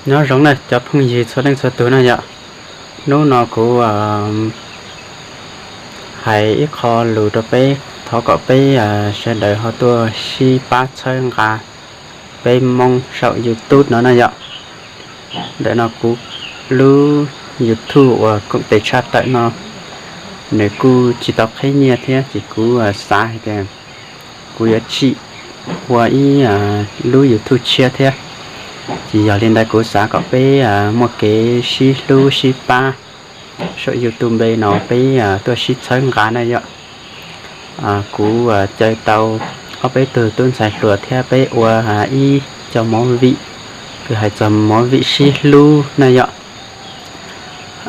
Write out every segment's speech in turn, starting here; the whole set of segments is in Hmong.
Nyob zoo na cov phooj ywg txhua leej txhua tus na yom. Hnub no kuv hais ib qho lus rau peb, thov kom peb sawv daws ho tuaj sib pab txhawb nqa peb Hmoob saum YouTube no na yom. Ntawm no kuv lub YouTube uas koom tes tshaj tawm no, nws kuj tsis tau qheb nyiaj thiab ces kuv xav hais tias kuv yuav tsim ua ib lub YouTube tshiab thiab. Ces yog li ntawd kuv xav kom peb muaj kev sib hlub sib pab saum YouTube no peb tuaj sib txhawb nqa na yom. Kuv caw tau ob peb tug tub ntxhais hluas thiab peb ua ib co movie, kws hais txog movie sib hlub na yom.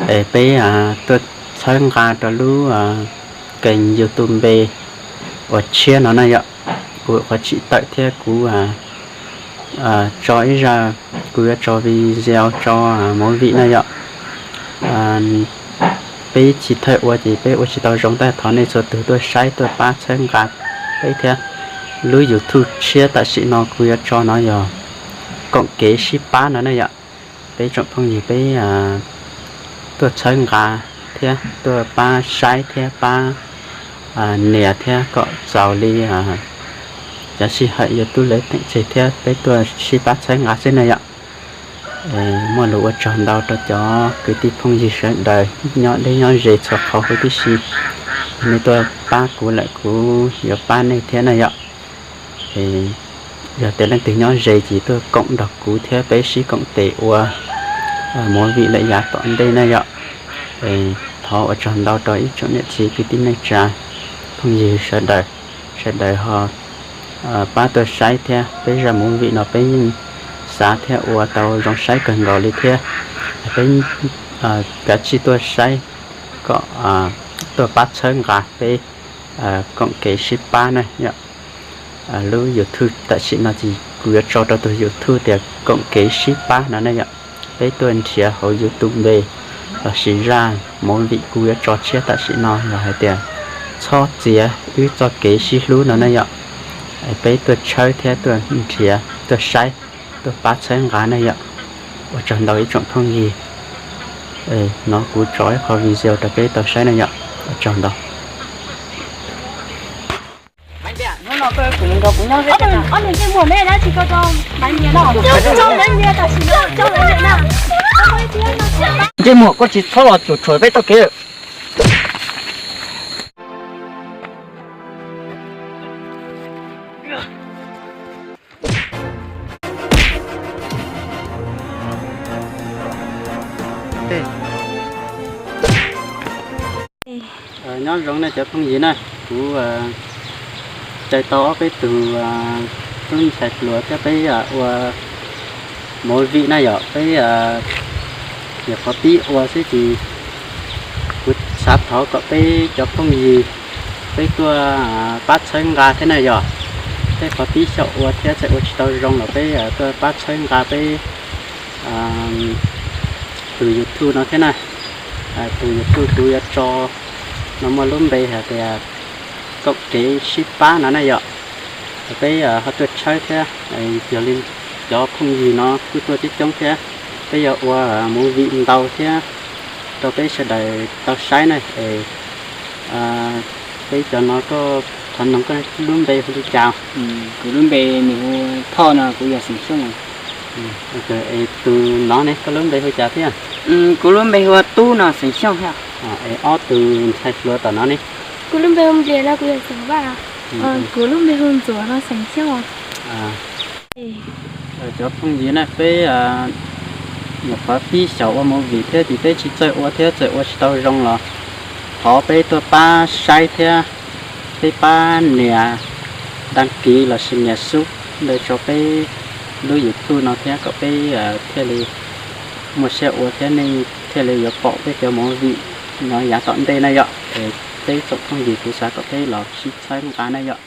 Es peb tuaj txhawb nqa rau lub keeg YouTube uas tshiab no na yom. Kuv qhov tsim tawm thiab kuv tso ib zaj, kuv yuav tso video tso movie na yom. Peb tsis thawj ua ces peb ua tsis tau zoo, tab thov nej txhua tus tuaj saib tuaj pab txhawb nqa peb thiab. Lub YouTube tshiab tam sim no kuv yuav tso no yog koom kev sib pab no na yom. Peb tsoom phooj ywg peb tuaj txhawb nqa thiab tuaj pab saib thiab pab nias thiab kom txaus li cov sij hawm yuav tub lawv teem tseg thiab peb tuaj sib pab txhawb nqa xwb na yom. Muaj lus ua tsaug ntau rau cov kwv tij phooj ywg sawv daws nyob deb nyob ze txhua qhov huv tib si. Nej tuaj pab kuv lawm kuv yuav pab nej thiab na yom. Yog tias leej twg nyob ze ces tuaj koom nrog kuv thiab peb sib koom tes ua movie lawm yav tom ntej na yom. Thov ua tsaug ntau rau ib tsoom niam txiv kwv tij neej tsa phooj ywg sawv daws, sawv daws ho pab tuaj saib thiab. Peb zaj movie no peb yeej xav thiab ua tau zoo saib kawg nkaus li thiab. Peb kav tsij tuaj saib kom tuaj pab txhawb nqa peb koom kev sib pab na yom. Lub YouTube tam sim no ces kuv yuav tso rau tus YouTube tias koom kev sib pab no na yom. Peb tuaj nrhiav hauv YouTube lossis zaj movie kuv yuav tso tshiab tam sim no yog hais tias txhob txiav wb txoj kev sib hlub no na yom. Peb tuaj tshawb thiab tuaj nrhiav tuaj saib tuaj pab txhawb nqa na yom. Ua tsaug ntau ib tsoom phooj ywg. No kuv tso ib qho video rau peb tau saib na yom. Ua tsaug ntau. Ntsej muag koj tsis txhob los cuam tshuam peb txoj kev. Nyob zoo nej cov phooj ywg na, kuv caw tau ob peb tug tub ntxhais hluas thiab peb ua movie na yom, peb nyuam qhuav pib ua xwb ces kuv xav thov kom peb cov phooj ywg peb tuaj pab txhawb nqa thiab na yom. Peb qhov pib xyaum ua thiab txawm ua tsis tau zoo los peb tuaj pab txhawb nqa peb tus YouTube no thiab na. Tus YouTube kuv yuav tso no muaj lub npe hais tias koom kev sib pab no na yom. Peb ho tuaj tshawb thiab, yog li cov phooj ywg no kuj tuaj coob coob thiab, peb yuav ua movie ntau thiab rau peb sawv daws tau saib na. Peb cov no koj thov noog koj lub npe hu li cas? Kuv lub npe nws hu Thoj no, kuv yog xeem Xyooj. Es tus no ne, koj lub npe hu cas thiab? Kuv lub npe hu Tub no, xeem Xyooj thiab. Es ob tus ntxhais hluas tom no ne? Kuv lub npe hu Nplias no, kuv yog xeem Vaj. Kuv lub npe hu Ntxuam no, xeem Xyooj. Cov phooj ywg na, peb nyuam qhuav pib xyaum ua movie thiab ces peb tsis txawj ua thiab txawm ua tsis tau zoo los thov peb tuaj pab saib thiab peb pab nias đăng ký lossis nias sub ntawd rau peb lub YouTube no thiab kom peb thiaj li muaj siab ua thiab nej thiaj li yuav pom peb cov movie no yav tom ntej na yom. Es peb tsoom phooj ywg kuv xav kom peb los sib txhawb nqa na yom.